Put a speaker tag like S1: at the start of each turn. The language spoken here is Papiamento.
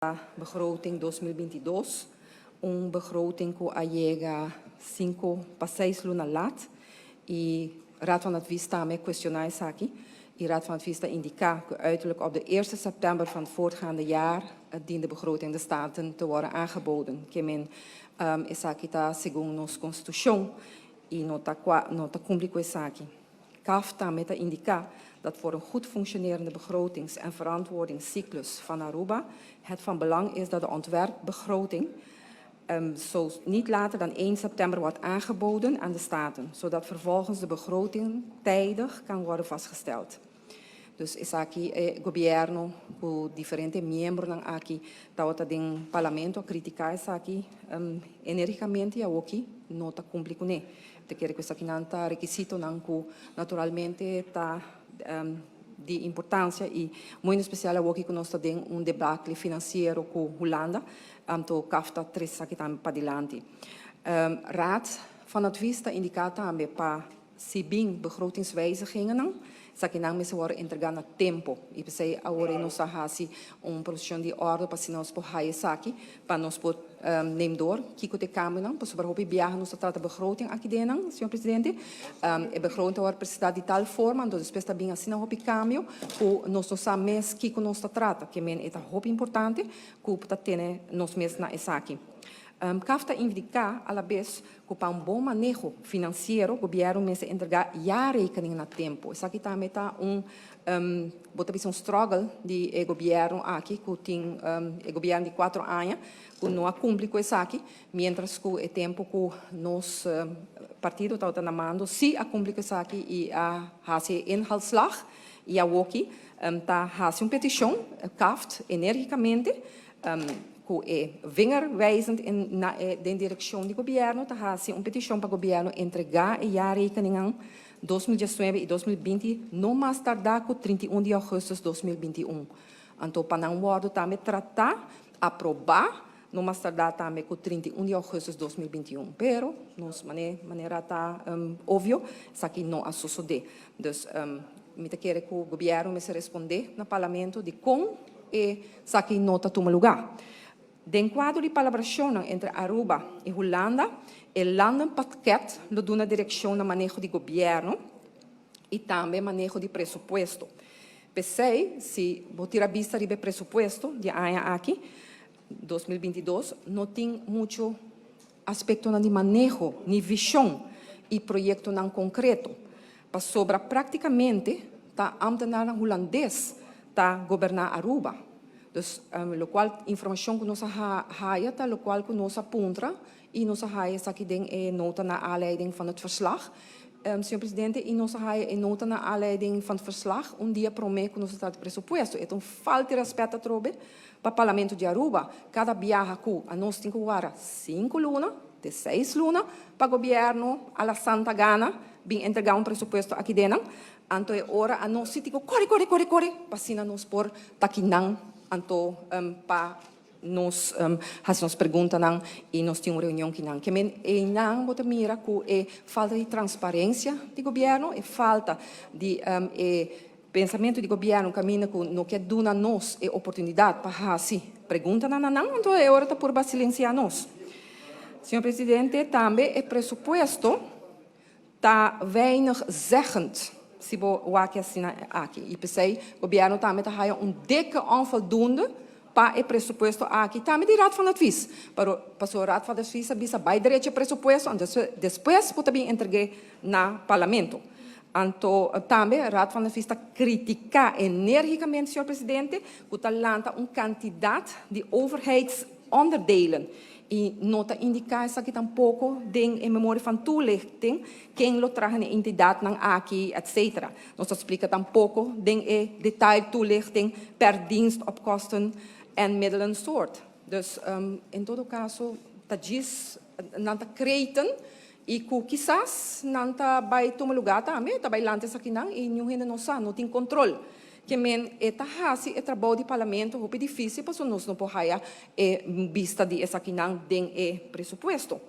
S1: Begroting 2022, un begroting ku a yega 5 pa 6 luna lat i Raad van Advies tambe a kuestioná esaki. I Raad van Advies ta indiká ku uiterlijk op de 1 september van het voortgaande jaar dient de begroting de Staten te worden aangeboden. Ke men esaki ta segun nos konstitushon i no ta kumpli ku esaki. CAft tambe ta indiká dat voor een goed functionerende begrotings- en verantwoordingscyclus van Aruba het van belang is dat de ontwerpbegroting zo niet later dan 1 september wordt aangeboden aan de Staten, zodat vervolgens de begroting tijdig kan worden vastgesteld. Dus esaki gobièrnu ku diferente miembronan aki tabata den parlamento a kritiká esaki enérgikamente i awoki no ta kumpli kuné. Ta kere ku esakinan ta rekisitonan ku naturalmente ta di importansia i muy en espesial awoki ku nos ta den un debacle finansiero ku Hulanda, anto CAft ta trese esaki tambe padilanti. Raad van Advies ta indiká tambe pa si bin begrotingswijzigingennan, esakinan mester wòrdu entregá na tempu. I p'esei awor nos a hasi un proposishon di orde pa si nos por haya esaki, pa nos por neem door kiko ta e kambionan, pasobra hopi biaha nos ta trata begroting aki dennan, señor presidente. E begroting ta wòrdu presentá di tal forma, anto despues ta bin asina hopi kambio ku nos no sa mes kiko nos ta trata. Ke men e ta hopi importante ku ta tene nos mes na esaki. CAft ta indiká alabes ku pa un bon maneho finansiero gobièrnu mester entregá jaarrekening na tempu. Esaki tambe ta un bo ta bisa un struggle di e gobièrnu aki ku tin e gobièrnu di 4 aña ku no a kumpli ku esaki, mientras ku e tempu ku nos partido tabata na mando sí a kumpli ku esaki i a hasi e inhaalslag. I awoki ta hasi un petishon CAft enérgikamente ku e vinger wijzend den direkshon di gobièrnu, ta hasi un petishon pa gobièrnu entregá e jaarrekeningen 2019 i 2020 no mas tardá ku 31 di ougùstùs 2021. Anto pa nan wòrdu tambe tratá, aprobá no mas tardá tambe ku 31 di ougùstùs 2021. Pero nos manera ta obvio, esaki no a sosodé. Dus mi ta kere ku gobièrnu mester respondé na parlamento di kon esaki no ta tuma lugá. Den kuadro di palabrashonnan entre Aruba i Hulanda, e landenpakket lo duna direkshon na maneho di gobièrnu i tambe maneho di presupuesto. P'esei, si bo tira bista riba e presupuesto di aña aki, 2022, no tin muchu aspektonan di maneho, ni vishon i proyektonan konkreto. Pasobra práktikamente ta ambtenaren hulandes ta goberná Aruba. Dus lokual informashon ku nos a haya ta lokual ku nos a puntra i nos a haya esaki den e nota na aanleiding van het verslag. Señor presidente, i nos a haya e nota na aanleiding van het verslag un dia promé ku nos a trata presupuesto. E ta un falta di rèspèt atrobe pa Parlamento di Aruba. Kada biaha ku anos tin ku warda 5 luna, te 6 luna, pa gobièrnu a la santa gana bin entregá un presupuesto aki dennan. Anto e ora anos si tin ku kore, kore, kore, kore, pa asina nos por ta akinan anto pa nos hasi nos preguntanan i nos tin un reunion kinan. Ke men einan bo ta mira ku e falta di transparensia di gobièrnu, e falta di e pensamentu di gobièrnu kaminda ku no ke duna nos e oportunidat pa hasi preguntanan na nan, anto e ora ta purba silensiá nos. Señor presidente, tambe e presupuesto ta weinig zeggend si bo wak asina aki. I p'esei gobièrnu tambe ta haya un dikke onvoldoende pa e presupuesto aki tambe di Raad van Advies. Pero pasobra Raad van Advies a bisa bai drecha presupuesto, anto despues bo ta bin entreg'é na parlamento. Anto tambe Raad van Advies ta kritiká enérgikamente, señor presidente, ku ta lanta un kantidat di overheidsonderdelen i no ta indiká esaki tampoko den e memoria van toelichting ken lo traha e entidatnan aki, etc. No ta splika tampoko den e detailtoelichting per dienst op kosten en middelen soort. Dus en todo kaso ta djis nan ta kreten i ku kisas nan ta bai tuma lugá tambe, ta bai lanta esakinan i niun hende no sa, no tin kontrol. Ke men e ta hasi e trabou di parlamento hopi difísil pasobra nos no por haya e bista di esakinan den e presupuesto.